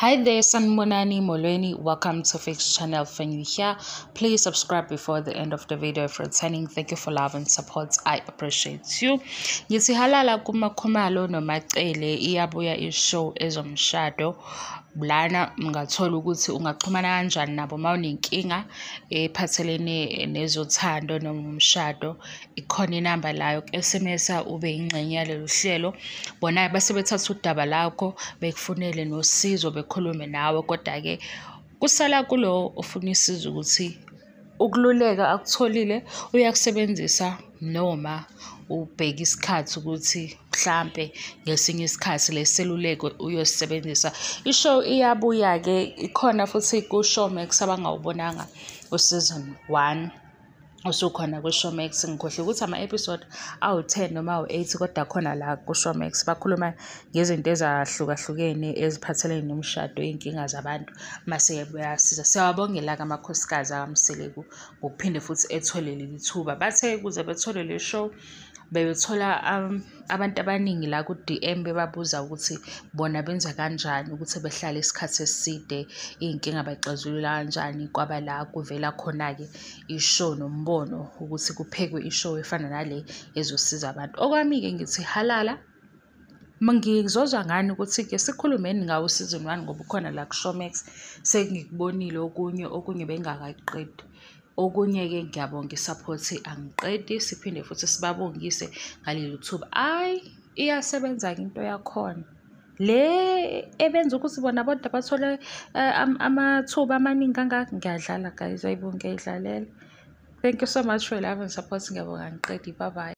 Hi there, Sanibonani Molweni. Welcome to Fix Channel. If you're new here, please subscribe before the end of the video. If returning, thank you for love and support. I appreciate you. Ngithi halala kuMaKhumalo noMaCele, iyabuya i-show ezomshado. Lana ungathola ukuthi ungaxhumana kanjani nabo uma unenkinga ephathelene nezothando noma umshado. Ikhona inamba la yoku-SMS ube yingxenye yalolu hlelo. Bona base bethatha udaba lakho bekufunele nosizo, bekhulume nawe, kodwa-ke kusala kulo ofuna isizo ukuthi ukululeka akutholile uyakusebenzisa noma ubheke isikhathi ukuthi mhlampe ngesinye isikhathi leseluleko uyosebenzisa. I-show iyabuya-ke, ikhona futhi ku-Showmax abangawubonanga u-season 1 usukhona ku-Showmax. Ngikhohlwe ukuthi ama-episode awu-10 noma awu-8, kodwa khona la ku-Showmax bakhuluma ngezinto ezahlukahlukene eziphathelene nomshado, iy'nkinga zabantu, mase bayasiza. Siyawabongela-ke amakhosikazi akaMseleku ngokuphinde futhi ethole leli thuba. Bathe ukuze bethole le show bebethola abantu abaningi la ku-DM bebabuza ukuthi bona benza kanjani ukuthi behlale isikhathi eside, iy'nkinga bayixazulula kanjani. Kwaba la kuvela khona-ke i-show nombono ukuthi kuphekwe i-show efana nale ezosiza abantu. Okwami-ke ngithi halala. Ngizozwa ngani ukuthi-ke sikhulumeni ngawo season 1 ngoba ukhona la ku-Showmax, sengikubonile okunye bengingakakuqedi. Okunye-ke ngiyabonga i-support, angiqedi, siphinde futhi sibabongise ngaleli thuba. Ayi, iyasebenza-ke into yakhona le ebenza ukuthi bona bodwa bathole amathuba amaningi kangaka. Ngiyadlala guys, ayibo, ngiyayidlalela. Thank you so much for your love and support. Ngiyabonga, angiqedi. Bye bye.